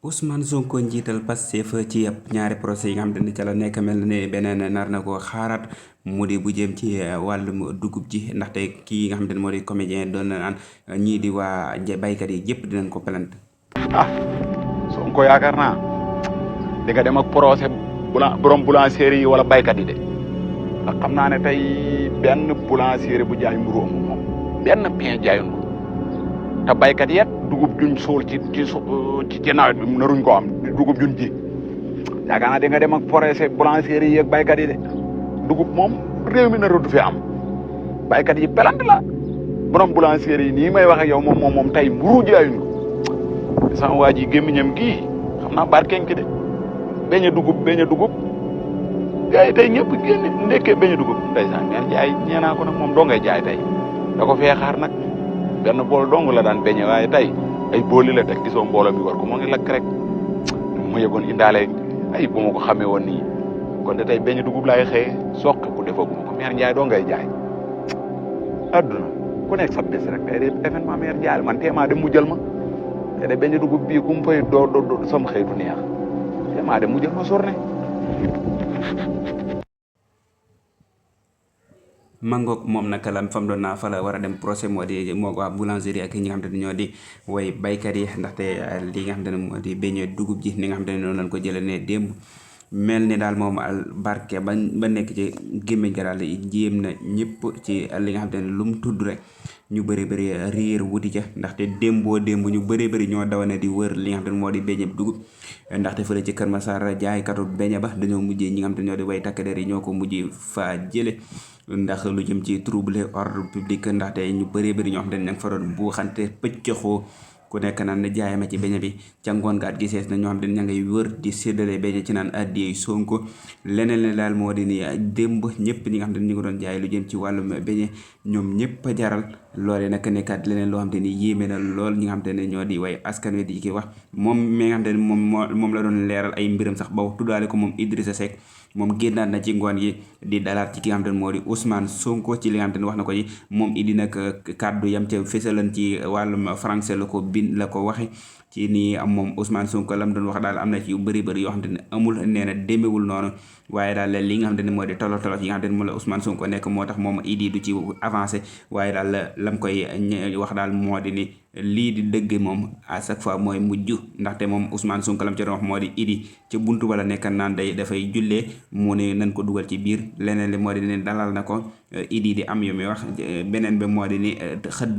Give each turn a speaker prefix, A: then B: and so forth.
A: Ousmane Sonko njiital Pastef ci ab ñaari procès yi nga xamante ni ca la nekk mel na ne beneen nar na koo xaaraat mu di bu jëm ci wàllum dugub ji ndaxte kii nga xamante ne moo di comédien doon na naan ñii di waa baykat yi yëpp dinañ ko plainte.
B: ah Sonko yaakaar naa di nga dem ak procès borom boulangerie yi wala baykat yi de ndax xam naa ne tey benn boulangerie bu jaay mburu amul moom benn bien jaayuñ ko te baykat yi dugub juñ suul ci nawet bi naruñ ko am dugub juñ ji yaakaar naa di nga dem ak procès boulangerie yi ak baykat yi de dugub moom réew mi naru du fi am baykat yi pelant la borom boulangerie yi nii may wax ak yow moom tey mburu jaayuñ ko sama waa ji gémmiñam gii xam naa barkeñ ki de beñe dugub gars yi tey ñëpp génn ndekkee beñe dugub ndeysaan ngeen jaay ñee naa ko nag moom doo ngay jaay tey da ko fee xaar nag benn bool dong la daan beñe waaye tey ay booli la teg gisoo mbooloo mi war ko moo ngi lakk rek mu yëgoon indaale ay bu ma ko xamee woon nii kon de tey beñe dugub laay xëye soqi ku defaguma ko meer Njaay doo ngay jaay adduna ku nekk sa bés rek tey de événement meer Njaay man teemaa dem mu jël ma te de beñe dugub bii ku mu fay doo sama xëy du neex teemaa dem mu jël ma sorne
A: mangoog moom naka lam fam doon naa fa la war a dem procès moo di moo waa boulangerie ak ñi nga xamante ne ñoo di way baykat yi ndaxte li nga xamante ne moo di beñe dugub ji ni nga xamante ne noonu lañ ko jëlee ne démb mel ni daal moom al barke ba nekk ci gémmiñ ga daal jéem na ñëpp ci li nga xamante ne lu mu tudd rek ñu bëri riir wuti ca ndaxte démb ñu bëri ñoo dawane di wër li nga xamante ne moo di beñe dugub ndaxte fële ci Kër Massar jaaykatu beñe ba dañoo mujjee ñi nga xamante ne ñoo di way takk der yi ñoo ko mujjee faa jële ndax lu jëm ci trouble ordre public ndaxte ñu bëree ñoo xam ne ña nga fa doon buuxante pëccëxoo ku nekk naan ne jaay ma ci beñe bi ca ngoon gaat gi sees na ñoo xam ne ña ngay wër di séddale beñe ci naan addiyey Sonko leneen la daal moo di ni démb ñëpp ñi nga xam ne ñu ngi doon jaay lu jëm ci wàllum beñe ñoom ñëpp a jaral loolee nag nekkaat leneen loo xam te ni yéeme na lool ñi nga xam te ne ñoo di way askan wi di ki wax moom mi nga xam te ne moom la doon leeral ay mbiram sax ba tuddaale ko moom Idrissa Seck moom génnaat na ci ngoon yi di dalaat ci ki nga xam te ne moo di Ousmane Sonko ci li nga xam te ne wax na ko ci moom idi nag kàddu yam ca fësalan ci wàllum français la ko waxe ci nii moom Ousmane Sonko lam doon wax daal am na ci yu bëri yoo xam te ne amul nee na demewul noonu waaye daal li nga xam te ne moo di tolof yi nga xam te ne moom la Ousmane Sonko nekk moo tax moom idi du ci avancé waaye daal lam koy wax daal moo di ni lii di dëgg moom à chaque fois mooy mujj ndaxte moom Ousmane Sonko lam ca doon wax moo di idi ca buntu wala nekk naan dafay jullee mu ne nañ ko dugal ci biir leneen li moo di ne dalal na ko idi di am yu muy wax beneen bi moo di ni xëdd